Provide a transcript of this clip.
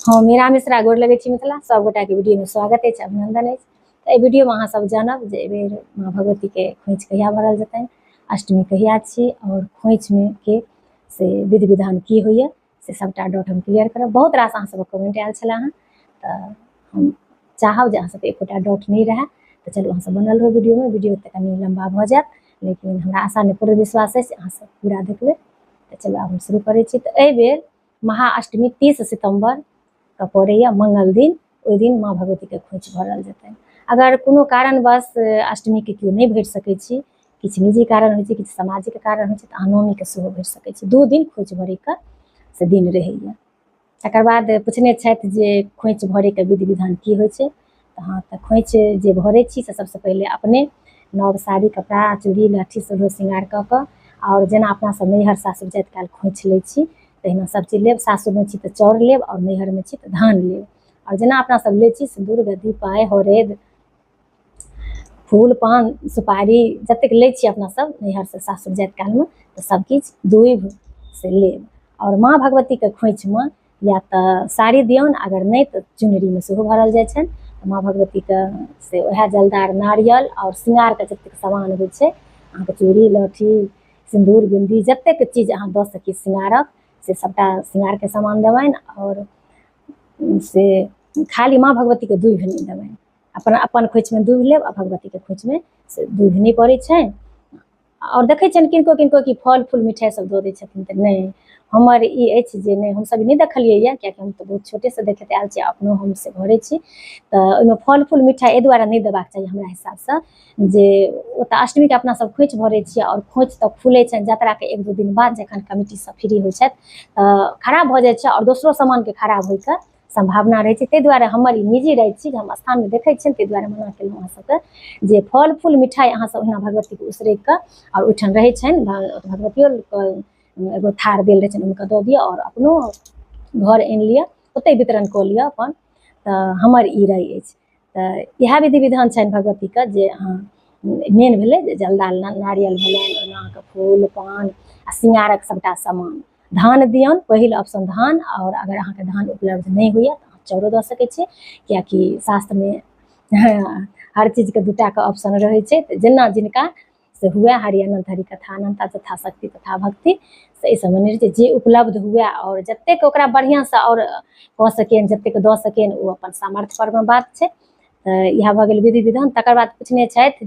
हम मीरा मिश्रा गोर लगै छी मिथिला सब गोटाके वीडियोमे स्वागत अछि, अभिनंदन अछि। तऽ एहि वीडियोमे अहाँ सब जानब जे एहिबेर माँ भगवतीके खोंइछ कहिया भरल जेतनि, अष्टमी कहिया छी और खोंइछमे के से विधि विधान की होइए से सबटा डाउट हम क्लियर करब। बहुत रास अहाँ सबके कमेंट आयल छलै हँ, तऽ हम चाहब जे अहाँ सबके एकोटा डाउट नहि रहए। तऽ चलू अहाँ सब बनल रहू वीडियोमे। वीडियो तऽ कनि लम्बा भऽ जायत, लेकिन हमरा आशा नहि पूर्ण विश्वास अछि अहाँ सब पूरा देखबै। तऽ चलू आब हम शुरू करै छी। तऽ एहिबेर महाअष्टमी 30 सितम्बर के पड़ैए मंगल दिन, ओहि दिन माँ भगवतीके खोंइछ भरल जेतनि। अगर कोनो कारणवश अष्टमीके केओ नहि भरि सकै छी, किछु निजी कारण होइ छै, किछु सामाजिक कारण होइ छै, तऽ अहाँ नवमीके सेहो भरि सकै छी। 2 दिन खोंइछ भरैके से दिन रहैए। तकर बाद पुछने छथि जे खोंइछ भरैके विधि विधान की होइ छै। तऽ हँ, तऽ खोंइछ जे भरै छी से सबसँ पहिले अपने नव साड़ी कपड़ा चूड़ी लहठी सेहो श्रृंगार कऽ कऽ, आओर जेना अपना सब नैहर सासुर जाइत काल खोंइछ लै छी तहिना सब चीज लेब। सासुरमे छी तऽ चाउर लेब आओर नैहरमे छी तऽ धान लेब। आओर जेना अपना सब लै छी सिन्दूर गद्दी पाइ हरैद फूल पान सुपारी जतेक लै छी अपना सब नैहरसँ सासुर जाइत कालमे, तऽ सब किछु दूभि से लेब। आओर माँ भगवतीके खोंइछमे या तऽ साड़ी दियौन, अगर नहि तऽ चुनरीमे सेहो भरल जाइ छनि। माँ भगवतीके से उएह जलदार नारियल आओर श्रृंगारके जतेक सामान होइ छै, अहाँके चूड़ी लहठी सिन्दूर बिन्दी जतेक चीज अहाँ दऽ सकी श्रृंगारक से सबटा श्रृंगारके सामान देबनि। आओर से खाली माँ भगवतीके दूभि नहि देबनि। अपन अपन खोंइछमे दूभि लेब आ भगवतीके खोंइछमे से दूभि नहि पड़ै छनि। आओर देखै छियनि किनको किनको कि फल फूल मिठाइ सब दऽ दै छथिन, तऽ नहि, हमर ई अछि जे नहि, हमसब नहि देखलियै यऽ, कियाकि हम तऽ बहुत छोटेसँ देखैत आयल छी, अपनो हम से भरै छी। तऽ ओहिमे फल फूल मिठाइ एहि दुआरे नहि देबाक चाही हमरा हिसाबसँ जे ओ तऽ अष्टमीके अपना सब खोंइछ भरै छियै आओर खोंइछ तऽ खुलै छनि जतराके 1-2 दिन बाद, जखन कमिटी सब फ्री होइ छथि तऽ खराब भऽ जाइ छै आओर दोसरो सामानके खराब होइके सम्भावना रहै छै। ताहि दुआरे हमर ई निजी राय छी जे हम स्थानमे देखै छियनि, ताहि दुआरे मना केलहुँ अहाँ सबके जे फल फूल मिठाइ अहाँ सब ओहिना भगवतीके उसरगि कऽ आओर ओहिठाम रहै छनि भगवतियोके एगो थार देल रहै छनि, हुनका दऽ दिअ आओर अपनो घर आनि लिअ, ओतहि वितरण कऽ लिअ अपन। तऽ हमर ई राय अछि। तऽ इएह विधि विधान छनि भगवतीके जे अहाँ मेन भेलै जे जलदाल नारियल भेलनि, ओहिमे अहाँके फूल पान आ श्रृंगारक सबटा सामान, धान दियौन पहिल ऑप्शन धान। आओर अगर अहाँके धान उपलब्ध नहि होइए तऽ अहाँ चाउरो दऽ सकै छी, किएकि शास्त्रमे हर चीजके 2टाके ऑप्शन रहै छै। तऽ जेना जिनका से हुए, हरि अनंत हरि कथा अनंता तथा शक्ति तथा भक्ति, से एहि सबमे नहि रहै छै, जे उपलब्ध हुए आओर जतेक ओकरा बढ़िआँसँ आओर कऽ सकियनि, जतेक दऽ सकियनि, ओ अपन सामर्थ्य परमे बात छै। तऽ इएह भऽ गेल विधि विधान। तकर बाद पुछने छथि